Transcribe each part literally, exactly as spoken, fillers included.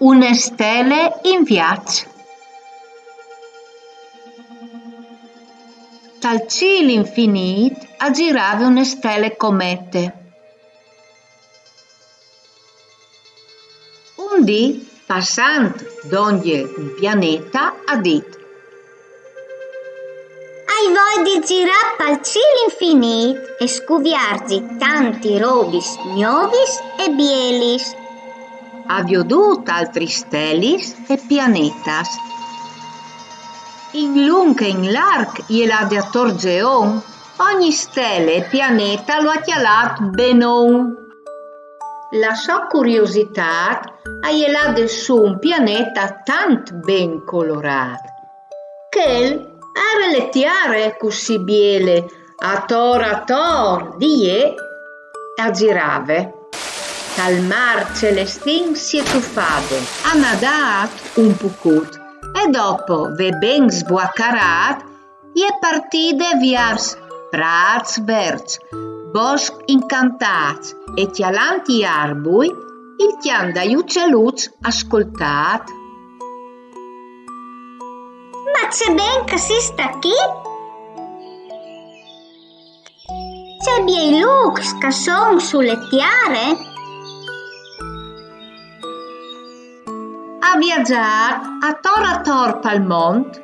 Une stele in viaç. Tal cîl infinît a girave une stele comete. Un dì, passant dongje un pianeta, à dit: «Ai voie di zirâ pal cîl infinît e scuvierzi tantis robis gnovis e bielis.» À viodût altris stelis e pianetas. In lunc e in larc je lade ator zeon, ogni stele e pianeta lu à cjalât benon. La sô curiositât a je lade sù un pianeta tant ben colorât. Chel e jere la tiare cussì biele, ator ator di jê a zirave. Tal mâr celestin si è tufade, à nadât un pucut e dopo vê ben sbuacarât, e je partide viers prâts verts, boscs incantâts e cjalant i arbui, il cjant dai uceluts à scoltât. «Ma ce ben che si sta chi! Ce biei lûcs che a son su le tiare!» À viagjât ator ator pal mont,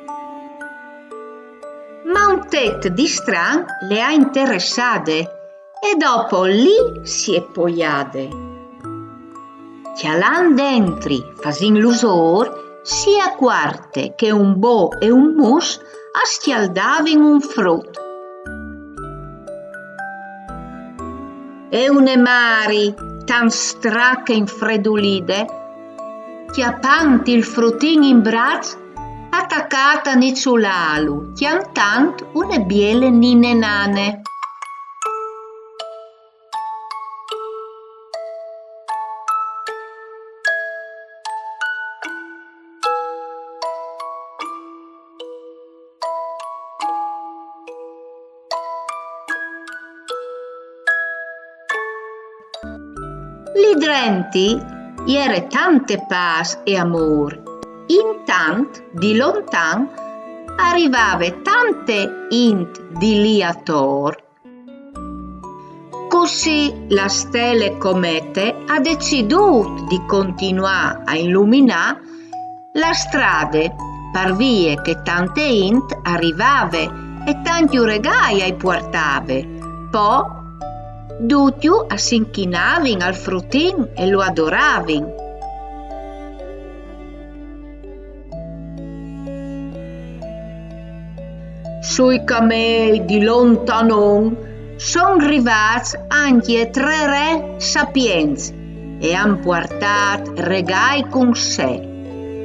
ma un tet di stran le à interessade e dopo li si è poiade. Cjalant dentri, fasint lusôr, si è acuarte che un bo e un mus a scjaldavin un frut. E une mari, tant strache e infredulide, cjapant il frutin in braç, à tacât a niçulâlu, cjantant une biele nine nane. Li drenti e jere tante pâs e amôr. Intant, di lontan, a rivave tante int di li ator. Cussì la stele comete à decidût di continuâ à iluminâ la strade, par vie che tante int a rivave e tancj regâi a i puartave. Po ducj a si inchinavin al frutin e lu adoravin. Sui camei di lontanon son rivâts ancje trê re sapients e àn puartât regâi cun se,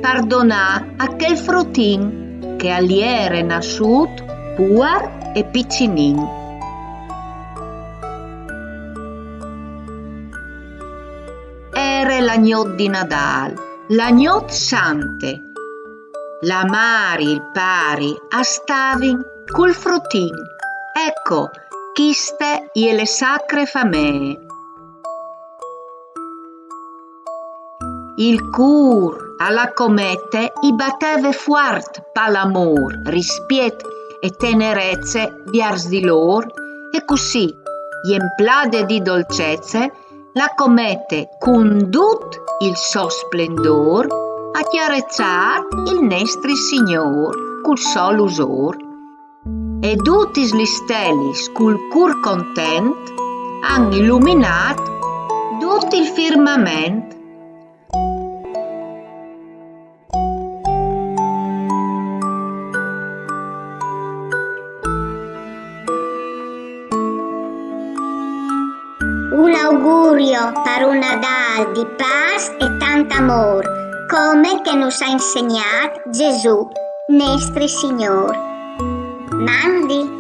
par donâ a chel frutin che al jere nassût puar e piçinin. E jere la gnot di Nadâl, la gnot sante. La mari, il pari a stavin cul frutin. Eco, chiste e je le sacre famee. Il cûr a la comete i bateve fuart pal amôr, rispiet e tenerece viers di lôr, e cussì, jemplade di dolcece, la comete cun dut il so splendôr à cjareçât il nestri Signôr cul so lusôr. E dutis lis stelis cul cûr content àn iluminât dut il firmament. Un augurio par un Nadâl di pâs e tant amôr, come che nus à insegnât Gesù, nestri Signôr. Mandi!